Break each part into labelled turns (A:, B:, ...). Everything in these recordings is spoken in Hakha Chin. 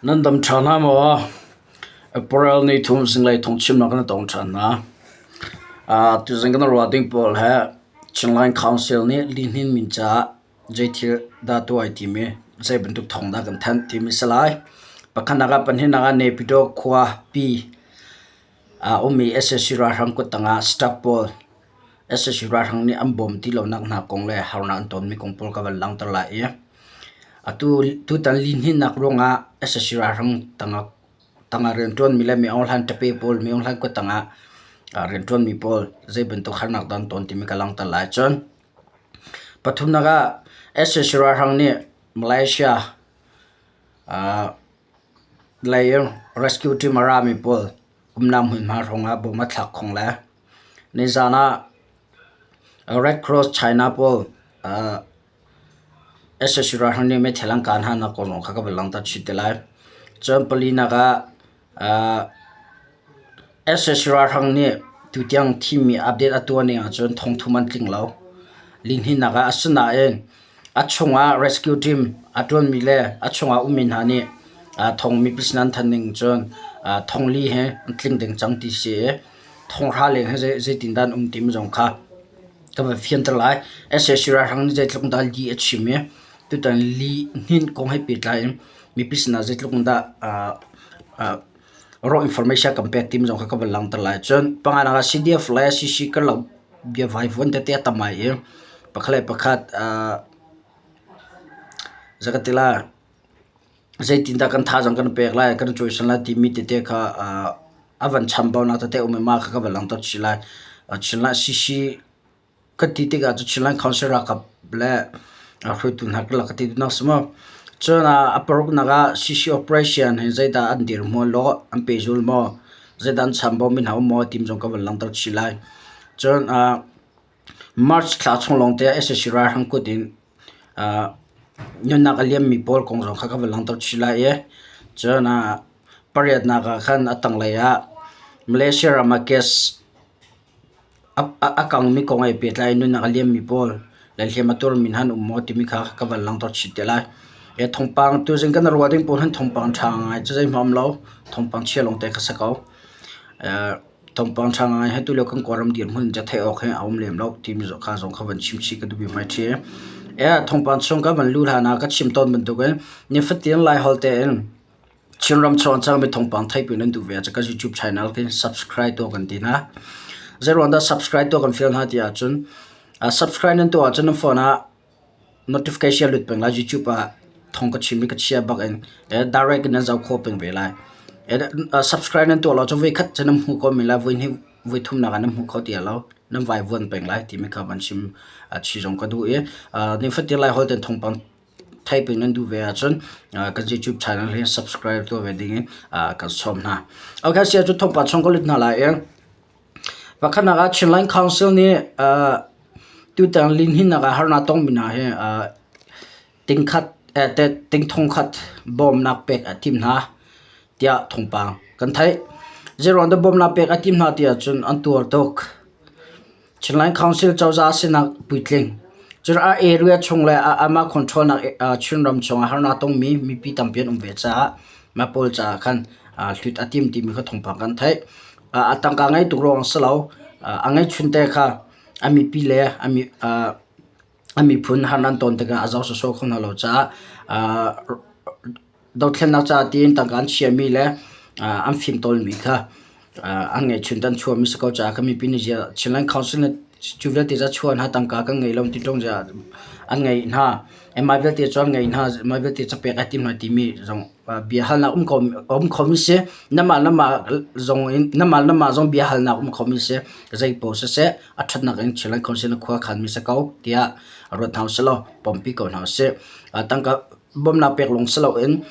A: Nan dam ṭha hna maw? April ni thum zinglei phungchimnak kan tong ṭhan hna. Tuzing kan ruah ding pawl he Chinland Council nih lihnin min caah zeithil dah tuah ai tim i zei bantuk thawng dah kan thanh timi si lai. Pakhatnak ah pahnihnak ah Naypyidaw khuapi a ummi sac ralhrang kuttang ah staff pawl sac ralhrang nih an bawm ti lonak hna kong le harnak an tonmi kong pawl ka van langhter lai i Atu tutan lihninnak ruangah sac ralhrang tangah rianṭuanmi le mi Aung Hlaing ṭape pawl, mi Aung Hlaing kut tangah rianṭuanmi pawl zei bantuk harnak dah an ton timi ka langhter lai. Cun pathumnak ah sac ralhrang nih Malaysia lei in rescue team a rami pawl umnak hmunhma hrawngah bom a thlak khawh le nizaan ah Red Cross China pawl sac ralhrang nih meithal an kah hnanak kong zong kha ka van langhter chih te lai. Cun palinak ah sac ralhrang nih tutiang thimmi update a tuah ning ahcun thongthum an tling lo. Lihninnak ah asinain a chungah rescue team a ṭuanmi le a chungah ummi hna nih thong mipi sin an thanh ning cun thongli he an tling deng cang ti si i thonghra leng he zeitindah an um timi zong kha Ka van fianter lai. sac ralhrang nih zeitluk in dah lih a chim i tutan lihnin kong he pehtlai in mipi sinah zeitluk in dah raw information kan pek timi zong kha ka van langhter lai. Cun panganak ah CDF le CC karlak biavaivuan tete a tam ai i pakhat le pakhat zei ka ti lai zeitindah kan thazaang kan pek lai, kan cawisan lai timi tete kha a van chambaunak tete a um i mah kha ka van langhter chih lai. Chinland CC ka ti tikah cu Chinland Council ralkap le hruaitu hna karlak ka ti duhnak si maw. Cun a paruknak ah CC operation hi zeidah an dirhmun law an pehzul maw, zeidah an chambaumi hna um maw timi zong ka van langhter chih lai. Cun March thla chung lawngte ah sac ralhrang kut in nunnak a liammi pawl kong zong kha ka van langhter chih lai i cun pariatnak ah khan a tanglei ah Malaysia ram ah gas a kangmi kong he pehtlai in nunnak a liammi pawl le hliam a tuarmi hna an um maw timi kha ka van langhter chih te lai. Hi thawngpang tuzing kan ruah ding pawl hin thawngpang ṭha ngai cu zeihmanh a um lo. Thawngpang chia lawngte kha si ko. Thawngpang ṭha ngai he tulio kan Kawlram dirhmun ca theih awk hi a um lem lo timi kha zong kha van chim chih ka duh bik hmai Thawngpang chung ka van luh hlan ah ka chim tawn bantukin nifatin Laiholh tein Chinram chung a cangmi thawngpang theihpi nan duh ve ahcun ka YouTube channel khi subscribe tuah kan ti hna. Zeiruang dah subscribe tuah kan fial hna ti ahcun subscribe nan tuah ahcun nan phone ah notification lut peng lai YouTube ah thawng ka chim i ka chia bak in direct in nan zoh khawh peng ve lai. Subscribe nan tuah lo cun voikhat cu nan hmu ko men lai voihnih voithum nak ah nan hmu kho ti lo nan vaivuan peng lai timi kha van chim chi zong ka duh i nifatin Laiholh ten thawngpang theih peng nan duh ve ahcun kan YouTube channel hi subscribe tuah ve ding in kan sawm hna. Okay, sia cu thawngpang chung ka lut hna lai i Pakhatnak ah Chinland Council nih tutan lihninnak ah harnak tongmi hna hi tingthong khat bawmnak pek a timh hna tiah thawngpang kan theih. Zeiruang dah bawmnak pek a timh hna ti ahcun an tuar tuk. Chinland Council cozah sinak puitling. Cun a area chung le amah control nak Chinram chung ah harnak tongmi mipi tampi an um ve caah mah pawl caah khan hlut a tim timi kha thawngpang kan theih. A tangka ngei tuk ruang a si lo. A ngeihchun te kha a mipi le a miphun har an ton tikah a zoh sawsawh kho hna lo caah dothlennak caah tiin tangka an chiahmi le an fimtawlmi kha an ngeihchun te an chuahmi si ko caah kan mipi nih ziah Chinland Council nih cu vialte cu a chuah hna tangka kan ngei lo ti ṭung ziah an ngeih hna. Mah vialte cu an ngeih hna mah vialte cu pek ai tim hna timi zong biahalnak um kho um khomi si. Namah namah zong in namah namah zong biahalnak um khomi si. Zei paoh siseh a ṭhatnak in Chinland Council nih khua a khanmi si ko tiah ruat hna usih law pompi ko hna usih. Tangka bawmhnak pek lawng si loin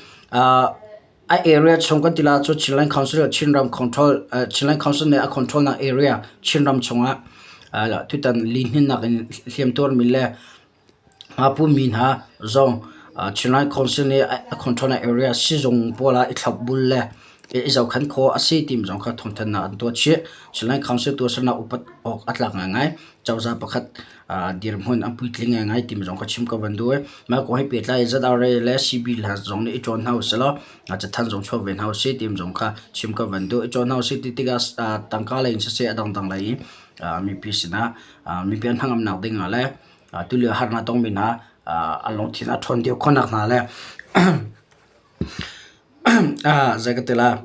A: a area chung kan ti la cu Chinland Council Chinram control Chinland Council nih a control nak area Chinram chungah tutan lihninnak in hliamtuarmi le Hmapumi hna zong Chinland Council nih a control nak area sizung pawl ah i thlopbul le i zohkhenh khawh a si timi zong kha thawngthanhnak an tuah chih. Chinland Council tuahsernak upat awk a tlak ngaingai. Cozah pakhat. Dirhmun an puitling ngaingai timi zong kha chim ka van duh i mah kong he pehtlai in ZRA le CB hna zong nih i cawn hna usih law cathanh zong chuak ve hna usih timi zong kha chim ka van duh. I cawn hna usih ti tikah tangka lei in siseh a dangdang lei in mipi sinah mipi an hnangamnak ding ah le tulio harnak tongmi hna an lungthin a ṭhawn deuh khawhnak hna le zei ka ti lai.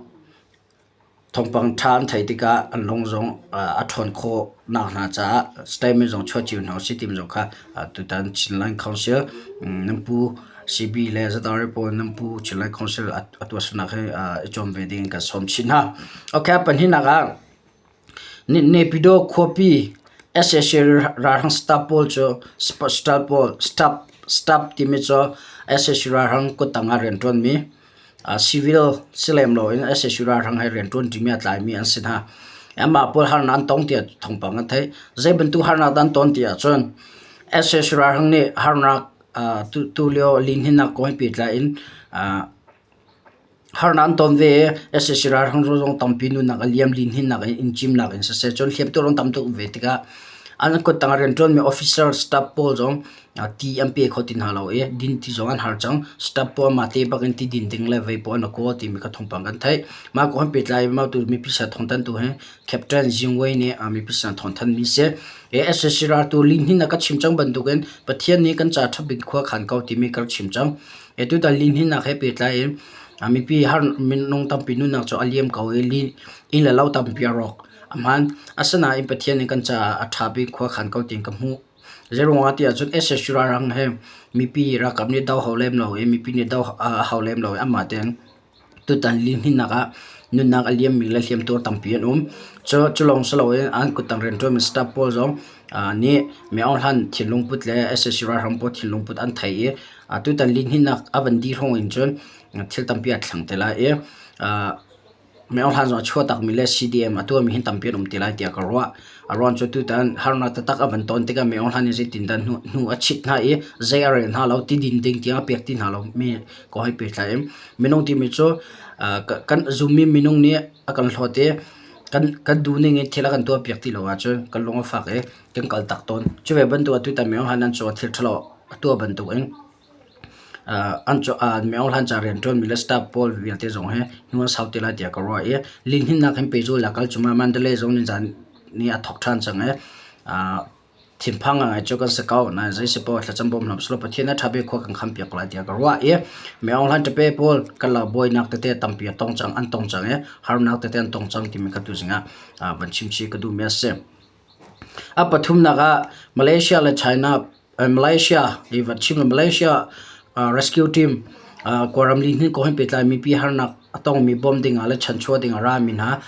A: Thawngpang ṭha an theih tikah an lung zong a ṭhawn khawhnak hna caah statement zong chuah cio hna usih timi zong kha tutan Chinland Council nan pu CB le ZRA pawl nan pu Chinland Council a tuahsernak hi i cawm ve ding in kan sawm chin hna. Okay, pahnihnak ah Naypyidaw khuapi sac ralhrang staff pawl cu staff timi cu sac ralhrang kuttang ah rianṭuanmi Civil si lem loin sac ralhrang he rianṭuan ṭimi a tlaimi an si hna. Anmah pawl harnak an tong tiah thawngpang an theih. Zei bantuk harnak dah an ton ti ahcun sac ralhrang nih harnak tulio lihninnak kong he pehtlai in Harnak an ton ve i sac ralhrang zong tampi nunnak a liam lihninnak in inn cimnak in siseh cun hliamtuar an tam tuk ve tikah an kuttang ah rianṭuanmi officer staff pawl zong ti an pe kho ti hna lo i dinti zong an har cang. Staff pawl mahte bak in ti din ding le vei pawl an i kawl timi kha thawngpang kan theih. Mah kong he pehtlai in mah tu mipi sin thawngthanhtu hi Captain Zing Wei nih mipi sin thawngthanhmi a si. Hi sac raltu lihnin a ka chim cang bantukin Pathian nih kan ca ṭha bik khua khan ko timi ka rak chim cang. Tutan lihninnak he pehtlai in mipi minung tampi nunnak cu a liam ko i inn le lo tampi a rawk. A hmaan. Asinain Pathian nih kan caah a ṭha bik khua khan ko tiin ka hmuh. Zeiruang ah ti ahcun sac ralhrang he mipi ralkap nih do hau lem lo i mipi nih do a hau lem lo i amah tein Tutan lihninnak ah nunnak a liammi le hliamtuar tampi an um. Cu lawng si loin an kuttang rianṭuanmi staff pawl zong nih Min Aung Hlaing thinlung put le sac ralhrang pawl thinlung put an thei i tutan lihninnak a van dih hrawng in cun thil tampi aa thleng te lai i Min Aung Hlaing zong a chuah takmi le CDM a tuahmi hin tampi an um te lai tiah ka ruah. A ruang cu tutan harnak taktak a van ton tikah Min Aung Hlaing nih zeitindah hnu a chit hna i zei a rel hna lo, ti din ding tiang a pek ti hna lomi kong he pehtlai in minung timi cu kan zummi minung nih a kan hlawt i kan duh ning in thil a kan tuahpiak ti lo ahcun kan lung a fak i kan kal tak tawn. Cu ve bantuk ah tutan Min Aung Hlaing an cungah thil ṭhalo a tuah bantuk in Min Aung Hlaing ca rianṭuanmi le staff pawl vialte zong hi hnu an sau te lai tiah ka ruah i lihninnak hin pehzulh a kal cungah Mandalay zong nizan ni a thawk ṭhan cang i Thinphang ngai cu kan si ko nain zei si paoh thlacam bawm hna usih law Pathian a ṭha bik khua kan khampiak ko lai tiah ka ruah i Min Aung Hlaing ṭape pawl kan lo buainak tete tampi a tong cang an tong cang i harnak tete an tong cang timi kha tuzing ah van chim chih ka duhmi a si. A pathumnak ah Malaysia le China Malaysia i van chim Malaysia rescue team Kawlram lihnin kong he pehtlai mipi harnak a tongmi bawm ding ah le chanchuah ding ah rami hna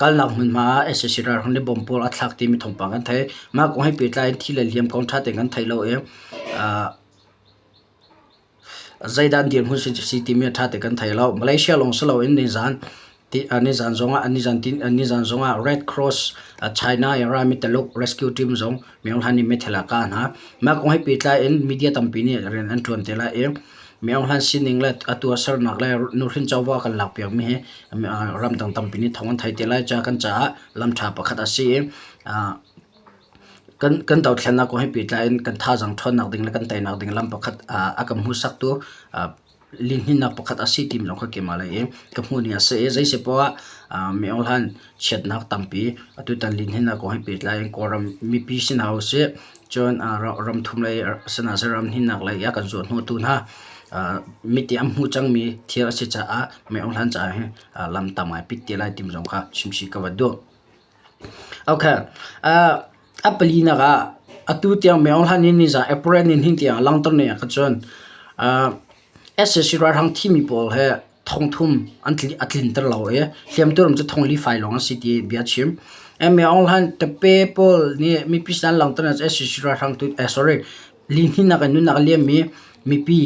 A: Kalnak hmunhma ah sac ralhrang nih bomb pawl a thlak timi thawngpang kan theih. Mah kong he pehtlai in thi le hliam kong ṭha tein kan thei lo i zeidah an dirhmun si timi ṭha tein kan thei lo. Malaysia lawng si loin nizan nizan zongah nizan zongah Red Cross China i rami Taluk rescue team zong Min Aung Hlaing nih meithal a kah hna. Mah kong he pehtlai in media tampi nih rian an ṭuan te lai i Min Aung Hlaing sining le a tuahsernak le nuhrin covo a kan lakpiakmi hi ramdang tampi nih thawng an theih te lai caah kan caah lam ṭha pakhat a si i kan dothlennak kong he pehtlai in kan thazaang ṭhawnnak ding le kan teinak ding lam pakhat a kan hmuhsaktu lihninnak pakhat a si timi zong kha keimah lei in ka hmuhning a si i zei si poah ah Min Aung Hlaing chiatnak tampi atutan lihninnak kong he pehtlai in Kawlram mipi si hna usih cun ramthum lei si hna seh ramhninnak lei a kan zuahhnawhtu hna mit i an hmuh cangmi thil a si caah Min Aung Hlaing caah hin lam tam ngai pit te lai timi zong kha chimchih ka van duh. Okay. A palinak ah atu tiang Min Aung Hlaing nih nizaan April ni hnih tiang a langhter ning ah khan cun sac ralhrang thimi pawl he thongthum an a tlinter lo i hliamtuar cu thongli fai lawng an si ti bia a chim. Min Aung Hlaing tape pawl nih mipi sin an langhter ning cu sac ralhrang tu sorry lihninnak in nunnak a liammi mipi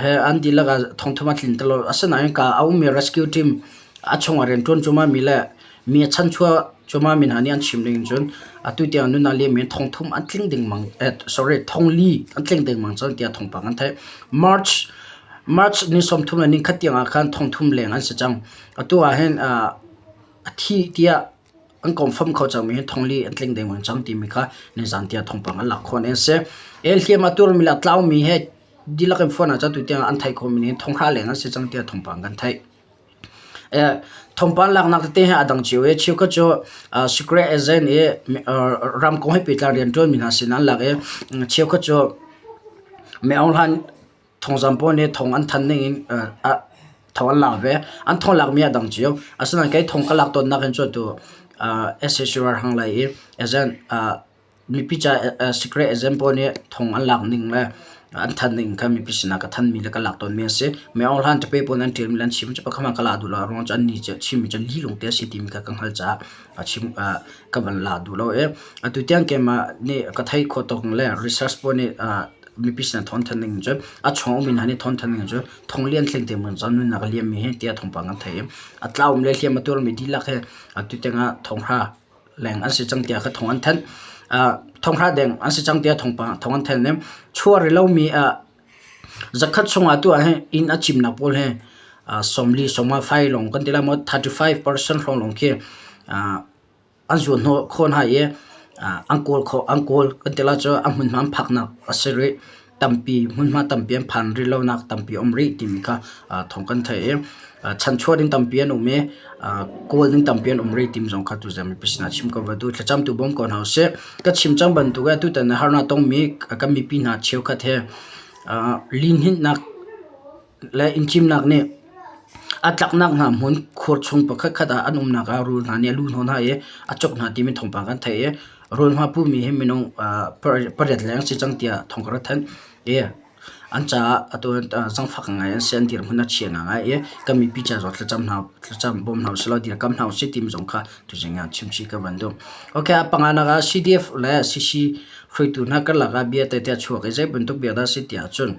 A: he an dihlak ah thongthum a tlin ti lo. Asinain ka a ummi rescue team a chungah rianṭuan cuahmahmi le mi a chanchuah cuahmahmi hna nih an chim ning cun atu tiang nunnak liammi thongthum an tling dengmang sorry thongli an tling dengmang cang tiah thawngpang an theih. March March ni 30 le nikhat tiang ah khan thongthum leng an si cang. Atu ah hin a thi tiah. an confirm kho cangmi hi thongli an tling dengmang cang timi kha nizan tiah thawngpang an lak khawh an si. Hliam a tuarmi le a tlaumi he dihlak in phone ah cun tutiang an theih khawhmi ning thonghra leng an si cang tiah thawngpang kan theih. Thawngpang laknak tete hi a dang cio i cheukhat cu secret agent i ram kong he pehtlai rianṭuanmi hna sin an lak i cheukhat cu Myo Hlan thawngzam pawl nih thawng an thanh ning in thawng an lak ve. An thawng lakmi a dang cio. Asinain kei thawng ka lak tawnnak hin cu atu SAC ralhrang lei i agent mipi ca secret agent pawl nih thawng an lak ning le an thanh ning kha mipi sinah ka thanmi le ka lak tawnmi a si. Myo Hlan tape pawl an ṭialmi le an chim cu pakhat hmanh ka la duh lo. A ruang cu annih cu chimmi cu lih lungte a si timi kha ka hngalh caah a chim ka van la duh lo i atu tiang keimah nih ka theih khawh tawk le research pawl nih mipi sinah thawng thanh ding cu a chung ummi hna nih thawng thanh ding cu thong lian thleng te mun cun nunnak a liammi hi tiah thawngpang kan theih i a tlaum le hliam a tuarmi dihlak he atu tiang ah thonghra leng an si cang tiah kha thong an thanh. Thonghra deng an si cang tiah thawngpang thong an thanh i chuah rih lomi Zakhat chungah tu ahhin inn a cimnak pawl hi 40 45 lawng kan ti lai maw 35% hrawng lawng khi an zuanhnawh khawh hna i an kawl khawh an kawl kan ti lai cu a hmunhma an phaknak a si rih. Tampi hmunhma tampi an phan rih lonak tampi a um rih timi kha thawng kan theih i chanchuah ding tampi an um i kawl ding tampi an um rih timi zong kha tuzan mipi sinah chim ko va duh. Thlacamtu bawm ko hna usih. Ka chim cang bantuk in tutan harnak tongmi kan mipi hna cheukhat he Lihninhnak le innchimnak nih a tlaknak hna hmun khur chung pakhatkhat ah an umnak ah rul hna nih a lu hnawh hna i a cuk hna timi thawngpang kan theih i rul hma pumi hi minung pariat leng a si cang tiah thawng ka rak thanh i an caah atu zaangfak ngai an si an dirhmun a chia ngai i kan mipi ca zong thlacam hna thlacam bawm hna usih law dirkamh hna usih timi zong kha tuzing ah chimchih ka van duh. Okay, a panganak ah CDF le CC Hruaitu hna karlak ah bia tete a chuak i zei bantuk bia dah a si ti ahcun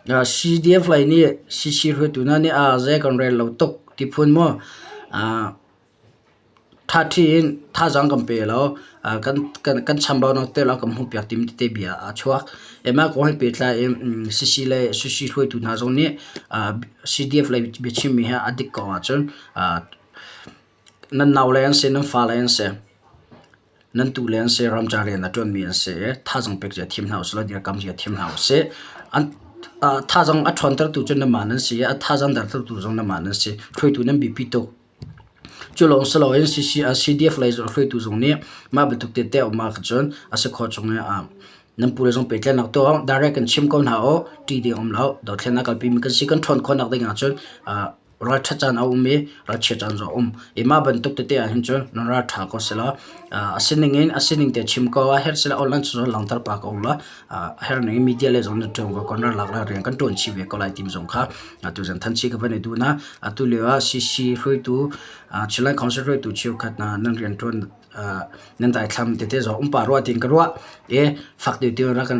A: CDF lei nih CC hruaitu hna nih aa zei kan rel lo tuk ti phun maw ṭhaṭhi in thazaang kan pe lo kan chambaunak te lawng kan hmuhpiak timi tete bia a chuak. Mah kong he pehtlai in CC le CC hruaitu hna zong nih CDF lei biachimmi hi a dik ko ahcun nan naule an si, nan fale an si. Nan tu le an si, ramcar rian a ṭuanmi an si i thazaang pek zia thiam hna usih law dirkamh zia thiam hna usih. An thazaang a ṭhawntertu cu nanmah nan si i a thazaang dertertu zong nanmah nan si. Hruaitu nan biapi tuk. Cu lawng si loin CDF lei hruaitu zong nih mah bantuk tete a um ahcun a si khawh chung i nan pule zong pehtlaihnak tuah direct kan chim ko hna u, ṭih ding um lo. Dothlennak kalpimi kan si kan ṭhawn khawhnak ding ahcun ralṭhat caan a um i ralchiat caan zong a um. I mah bantuk tete ahhin cun nan ralṭha ko selaw a sining in a sining te chim ko a herh sila online cu langhter pah ko ulaw a herh ning in media le zong nan ṭuan ko kan ralak le rian kan ṭuan chih ve ko lai ti zong kha atu zan than chih ka van i duh na. Atu lio ah CC hruaitu Chinland Council hruaitu cheukhat hna nan rianṭuan nan daithlam tete zong um pah rua tiin ka ruah i fak deuh deuh rak kan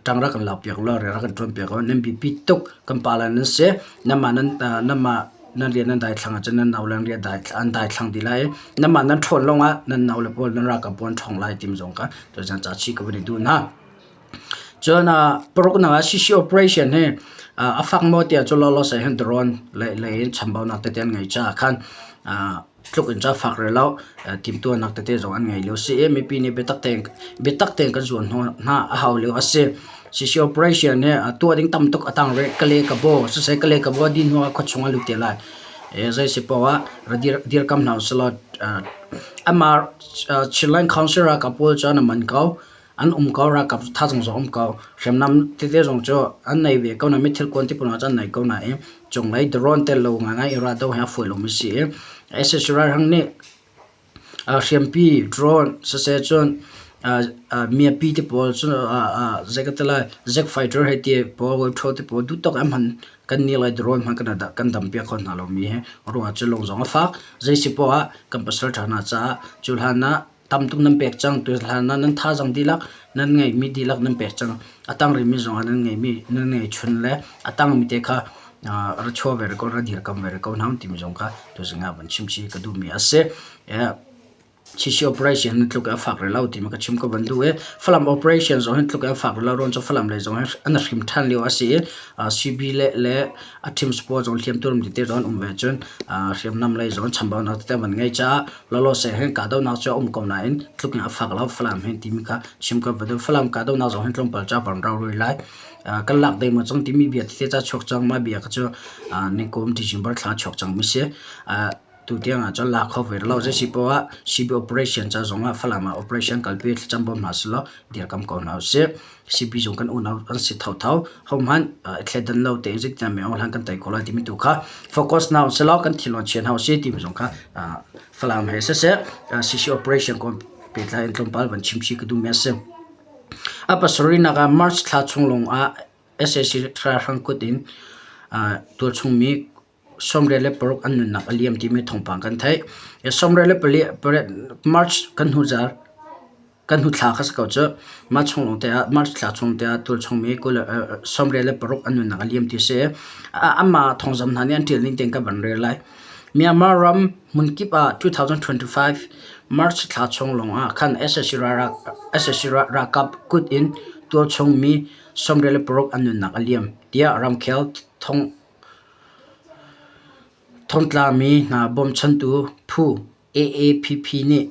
A: ṭang rak kan lakpiak law rian rak kan ṭuanpiak u nan biapi tuk kan pa le nan si nanmah nan nanmah nan rian nan daithlang ahcun nan nau le an rian an daithlang dih lai i nanmah nan ṭhawn lawngah nan nau le pawl nan ralkap pawl an ṭhawng lai timi zong kha tuzan ca chih ka van i duh hna. Cun paruknak ah CC operation hi a fak maw tiah cu lawlaw sai hin drone lei in chambaunak tete an ngei caah khan tluk in ca fak rih lo. Timhtuahnak tete zong an ngei lio si i mipi nih biatak tein biatak tein kan zuan hna a hau lio a si. CC operation hi tuah ding tam tuk a tang rih. Kale ka baw siseh kale ka baw dih hnu ah khuachung a lut te lai. Zei si paoh ah ra dirkam hna usih law amah Chinland Council ralkap pawl cu an man ko. An um ko, ralkap thazaang zong um ko. Hriamnam tete zong cu an nei ve ko nain mithil kuan ti pawl cu an nei ko nain cunglei drone tel lo ngaingai i raldoh hi a fawi lomi si i sac ralhrang nih hriampi drone siseh cun miapi te pawl cun zei ka ti lai jet fighter hei ti pawl rotor te pawl duh tawk an hman kan nih lai drone hmanh kan dam piak kho hna lomi hi ruah cu lung zong a fak. Zei si poah ah kan pasal ṭha hna caah cu hlan ah tam tuk nan pek cang tuhlan ah nan thazaang dihlak nan ngeihmi dihlak nan pek cang a tang rihmi zong ah nan ngeihmi nan ngeihchun le a tangmi te kha ra chuah ve ko ra dirkam ve ko hna timi zong kha tuzing ah van chim chih ka duhmi a si. CC operation hi tluk in a fak rih lo timi ka chim ka van duh i Falam operation zong hi tluk in a fak rih lo ruang cu Falam lei zong hi an hrim ṭhan lio a si i CB le le a team sport zong hliamtuar tete zong an um ve cun hriamnam lei zong chambaunak tete an van ngei caah lawlawse hin kahdohnak cu a um ko nain tluk in a fak lo Falam hin timi kha chim ka van duh. Falam kahdohnak zong hin tlawmpal cu a van rau rih lai. Kan lak deng maw cang timi bia tete ca chuak cang mah bia kha cu nikum December thla chuak cangmi si. Tutiang ah cun lak kho ve lo. Zeisi poah ah CB operation ca zong ah Falam ah operation kalpi thlacam bawm hna sehlaw dirkam ko hna usih. CB zong kan unau an si thotho. Hohmanh i thleidan lo tein zeitindah mei hlan kan tei khawh lai timi tu kha focus hna usihlaw kan thinlung chia hna usih timi zong kha Falam he siseh CC operation kong pehtlai in tlawmpal van chim chih ka duhmi a si. A pasarihnak ah March thla chung lawng ah sac ralhrang kut in tualchungmi 26 an nunnak a liam timi thawngpang kan theih. 24 March kan hnu zar kan hnu thla kha si ko cu. Mah chung lawng te ah March thla chung te ah tualchung mi 26 an nunnak a liam ti si. Amah thawngzam hna nih an ṭial ning tein ka van rel lai. Myanmar ram hmunkip ah 2025 March thla chung lawng ah khan sac ralkap kut in tualchung mi 26 an nunnak a liam tiah ramkhel thong Thongtlami hna bawmchantu phu AAPP nih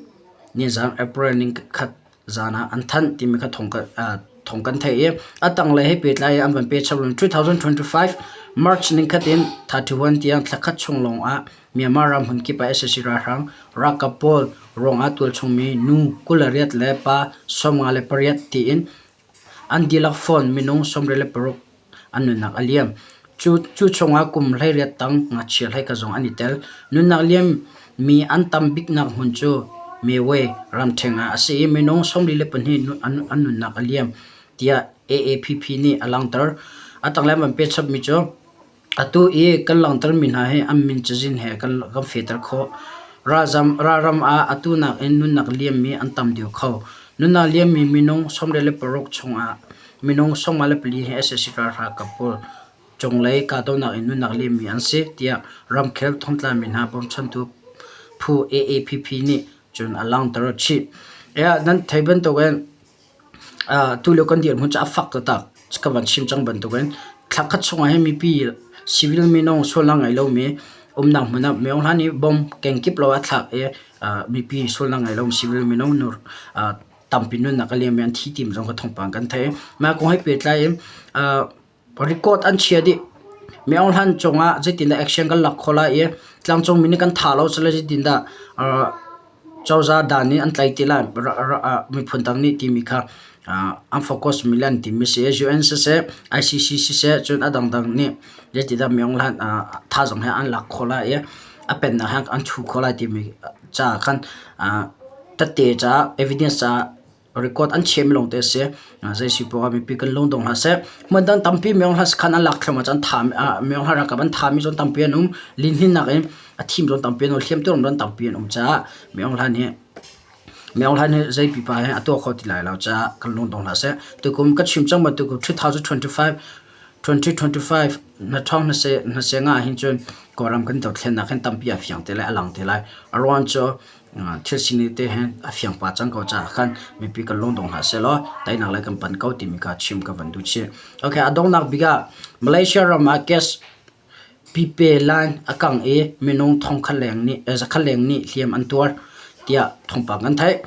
A: nizaan April nikhat zaan ah an thanh timi kha thawng kan theih i a tanglei he pehtlai in an van pechap lo. 2025 March nikhat in 31 tiang thlakhat chung lawng ah Myanmar ram hmunkip ah sac ralhrang ralkap pawl ruangah tualchungmi nu 28 le pa 58 tiin An dihlak fawn minung 26 an nunnak a liam. Cu chungah kum 18 tang ngakchia hleika zong an i tel. Nunnak liammi an tam biknak hmun cu Mewe ramṭheng ah a si i minung 44 an nunnak a liam tiah AAPP nih a langhter. A tanglei an van pechapmi cu Atu i kan langhtermi hna hi an min cazin he kan fehter khawh. Ralram ah atu nakin nunnak liammi an tam deuh kho. Nunnak liammi minung 26 chungah minung 54 hi sac ralkap pawl cunglei kahdohnak in nunnak liammi an si, tiah ramkhel thongtlami hna bawmchantu phu AAPP nih cun a langhter chih. Nan theih bantukin Tulio kan dirhmun cu a fak taktak. Ka van chim cang bantukin thla khat chungah hin mipi civil minung sualnak ngei lomi umnak hmun ah Myo Hlan i bomb kengkip lo a thlak i mipi sualnak ngei lomi civil minung tampi nunnak a liam i an thi timi zong kha thawngpang kan theih. Mah kong he pehtlai in record an chia dih. Myo Hlan cungah zeitindah action kan lak khawh lai i tlangcungmi nih kan tha lo sile zeitindah cozah dan nih an tlaih ti lai miphun dang nih timi kha an focus mi le an timi si. UN siseh, ICC siseh cun a dangdang nih zeitindah Myo Hlan thazaang he an lak khawh lai i a pennak he an thu khawh lai timi caah khan tette caah evidence caah record an chiahmi lawngte a si. Zei si poah mipi kan lungdong hlah seh. Hmun dang tampi Myo Hla sakhan an lak thluahmah ah cun Myo Hla ralkap an thami zawn tampi an um. Lihninnak in a thim zawn tampi an um. Hliamtuar zawn tampi an um caah Myo Hla nih Myo Hla nih zei pipa he a tuah kho ti lai lo caah kan lungdong hlah seh. Tukum ka chim cang bantuk 2025 2025 na ṭhawng na se nga hin cun Kawlram kan dothlennak hin tampi a fiang te lai a lang te lai. A ruang cu thil sining te hin a fiang pah cang ko caah khan mipi kan lungdong hlah sehlaw teinak lei kan pan ko timi kha chim ka van duh chih. Okay, a donghnak bik ah Malaysia ram ah gas pipe line a kang i minung thongkhat leng nih zakhat leng nih hliam an tuar tiah thawngpang kan theih.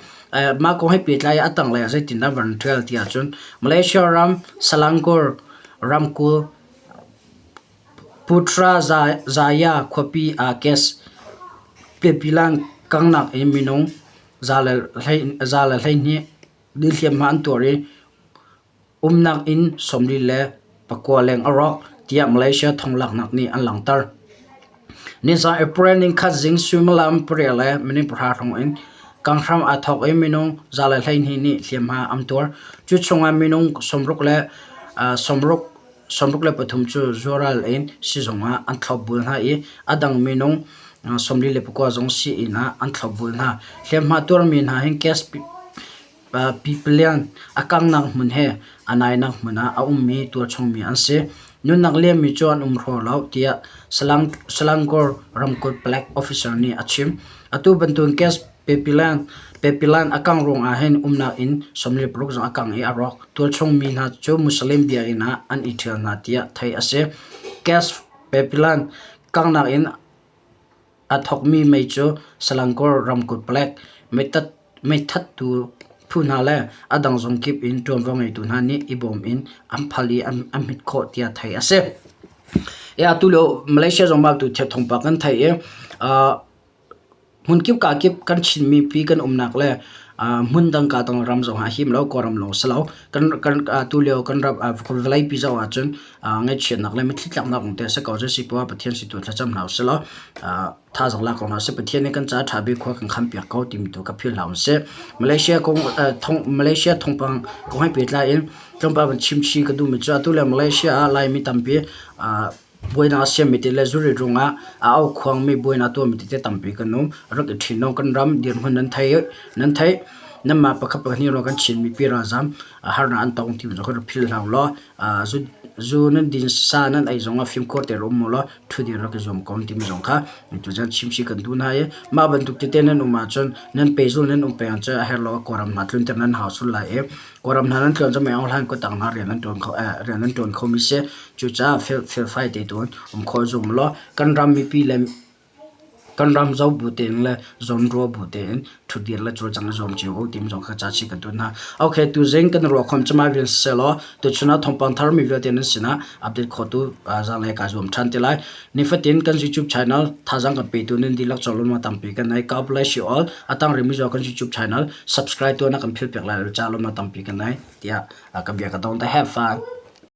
A: Mah kong he pehtlai a tanglei ah zeitindah van ṭial ti ahcun Malaysia ram Selangor ramkulh Putrajaya khuapi ah gas pipeline kanghnak in minung 112 nih hliamhma an tuar i umnak inn 49 leng a rawk tiah Malaysia thonglaknak nih an langhter. Nizaan April nikhat zing suimilam pariat le minung pahra hrawng in kanghram aa thawk i minung 112 nih hliamhma an tuar. Cu chungah minung 63 63 cu zuaral in sizung ah an thlopbul hna i a dang minung 44 zong sii-inn ah an thlopbul hna. Hliamhma tuarmi hna hi gas pipeline a kanghnak hmun he a nainak hmun ah a ummi tualchungmi an si. Nunnak liammi cu an um hraw lo tiah Selangor ramkulh palek officer nih a chim. Atu bantukin gas. Pepilan a kangh ruangah hin umnak inn 46 zong a kang i a rawk. Tualchung mi hna cu Muslim biakinn ah an i ṭhial hna tiah theih a si. Gas Pepilan kanghnak in Aa thawkmi mei cu Selangor ramkulh palek, meithattu phu hna le a dang zung kip in ṭuanvo ngeitu hna nih i bawm in an phal i an hmit khawh tiah theih a si. Atu lio Malaysia zong mah tu thawngpang kan theih i hmunkip kakip kan Chin mipi kan umnak le hmundang ka dang ram zong ah him lo Kawlram lawng si lo. Atu lio kan ram vawleipi zoh ahcun ngaihchiatnak le mitthli tlaknak lawng te a si ko. Cu si poah Pathian si tu thlacam hna usih law thazaang lak ko hna usih. Pathian nih kan caah ṭha bik khua kan khampiak ko timi tu ka philh hlah usih. Malaysia kong Malaysia thawngpang kong he pehtlai in tlawmpal van chim chih ka duhmi cu atu le Malaysia ah Laimi tampi buainak a siammi te le zuri ruangah a aukhuangmi buainak tuahmi tete tampi kan um. Rak i ṭhin lo kan ram dirhmun nan thei nan theih. Nanmah pakhat pakhat nih kan Chin mipi ralzam harnak an tong ti zong kha rak philh hlah u law zu nan din sa nan ei zongah fimkhur tein um u law ṭhutdir rak i zuam ko timi zong kha tuzan chimchih kan duh hna i mah bantuk tete nan um ahcun nan pehzulh nan um peng ahcun a herh lo ah Kawlram hna tlunter nan hau sual lai i Kawlram hna nan tlun cu mei hlan kutang hna rian nan ṭuan kho rian nan ṭuan khomi si. Cucaah felfai te tu um khawh zum law kan ram mipi le Kan ram zoh bu tein le zawnruah bu tein ṭhutdir le cawlcangh i zuam cio u timi zong kha ca chih kan tuah hna. Okay, tuzing kan ruahkhawm cu mah vial sisehlaw tuchun ah thawngpang tharmi vialte nan sinah update khawhtu zaanglei kaa zuam ṭhan te lai. Nifatin kan YouTube channel thazaang kan petu nan dihlak cawlawm tampi kan nei. God bless you all. A tang rihmi zong kan YouTube channel subscribe tuah na kan philh piak lai lo ca lawmnak tampi kan nei tiah ka bia ka dong. Have fun.